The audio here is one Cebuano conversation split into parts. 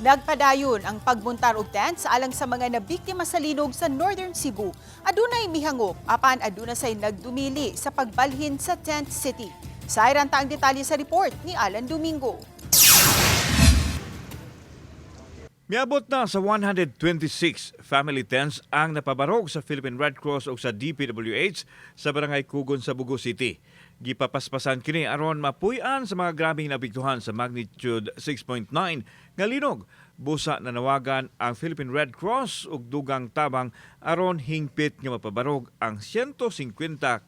Nagpadayon ang pagmuntar og tents alang sa mga nabiktima sa linog sa Northern Cebu. Adunay mihangop apan aduna say nagdumili sa pagbalhin sa Tent City. Sayran ta ang detalye sa report ni Alan Domingo. Miabot na sa 126 family tents ang napabarog sa Philippine Red Cross o sa DPWH sa Barangay Kugon sa Bogo City. Gipapaspasan kini aron mapuy-an sa mga grabeng naapektuhan sa magnitude 6.9 nga linog. Busa nanawagan ang Philippine Red Cross og dugang tabang aron hingpit nga mapabarog ang 150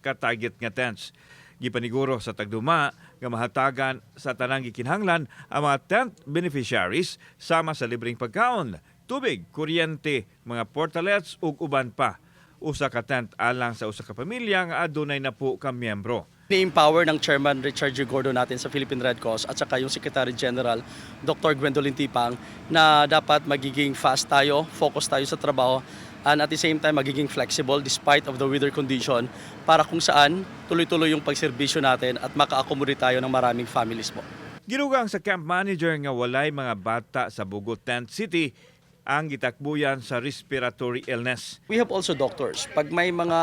ka target nga tents. Gipaniguro sa tagduma nga mahatagan sa tanang gikinahanglan ang mga tent beneficiaries sama sa libreng pagkaon, tubig, kuryente, mga portalets ug uban pa. Usa ka tent alang sa usa ka pamilya nga adunay napo ka miyembro. Ni-empower ng Chairman Richard G. Gordon natin sa Philippine Red Cross at saka yung Secretary General Dr. Gwendolyn Tipang na dapat magiging fast tayo, focus tayo sa trabaho and at the same time magiging flexible despite of the weather condition para kung saan tuloy-tuloy yung pagserbisyo natin at maka-accommodate tayo ng maraming families po. Gidugang sa camp manager nga walay mga bata sa Bogo Tent City ang gitakbuyan sa respiratory illness. We have also doctors. Pag may mga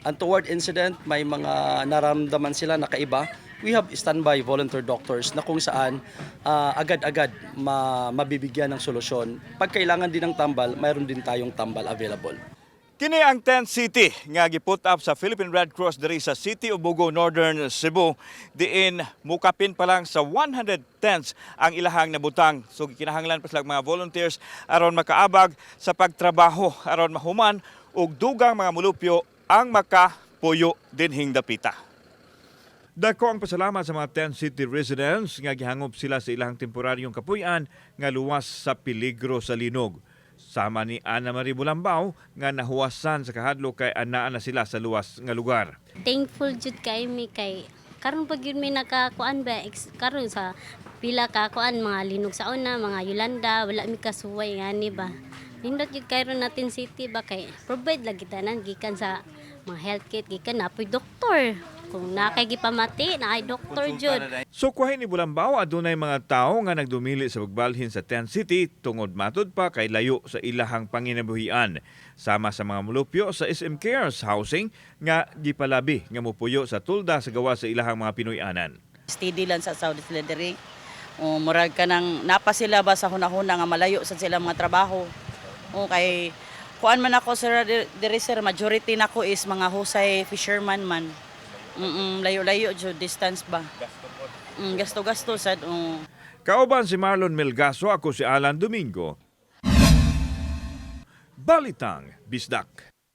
untoward incident, may mga naramdaman sila na kaiba, we have standby volunteer doctors na kung saan agad-agad mabibigyan ng solusyon. Pag kailangan din ng tambal, mayroon din tayong tambal available. Kini ang Tent City nga giput up sa Philippine Red Cross diri sa City of Bogo, Northern Cebu, diin mukapin pa lang sa 100 tents ang ilahang nabutang. So gikinahanglan pa sila mga volunteers aron makaabag sa pagtrabaho aron mahuman og dugang mga mulupyo ang makapuyo dinhing dapita. Dako ang pasalamat sa mga Tent City residents nga gihangop sila sa ilang temporaryong kapuy-an nga luwas sa peligro sa linog. Sama ni Ana Marie Bulambao nga nahuwasan sa kahadlok kay anaa na sila sa luwas nga lugar. Thankful jud kay mi kay karon pag yun may nakakuan ba karon sa pila ka kuan mga linog sa una, mga Yolanda, wala mi kasuway ngani ba. Nindot jud karon natin city ba kay provide lagi tanan gikan sa mga health kit, gikan napoy doktor kung na kay gipamati na ay doktor jud. Sukwahin ni Bulambao, adunay mga tao nga nagdumili sa pagbalhin sa Tent City tungod matud pa kay layo sa ilahang panginabuhian. Sama sa mga mulupyo sa SM Cares Housing nga gipalabi nga mupuyo sa tulda sa gawa sa ilahang mga Pinoy-anan. Steady lang sa Saudi sila diri. O murag ka nang napa sila ba sa hunahuna nga malayo sa sila mga trabaho. O kay kuan man ako, sir, diri sir, majority nako is mga husay fisherman man. Layo-layo jud distance ba. Gasto-gasto sad. O. Kauban si Marlon Melgaso, ako si Alan Domingo. Balitang Bisdak.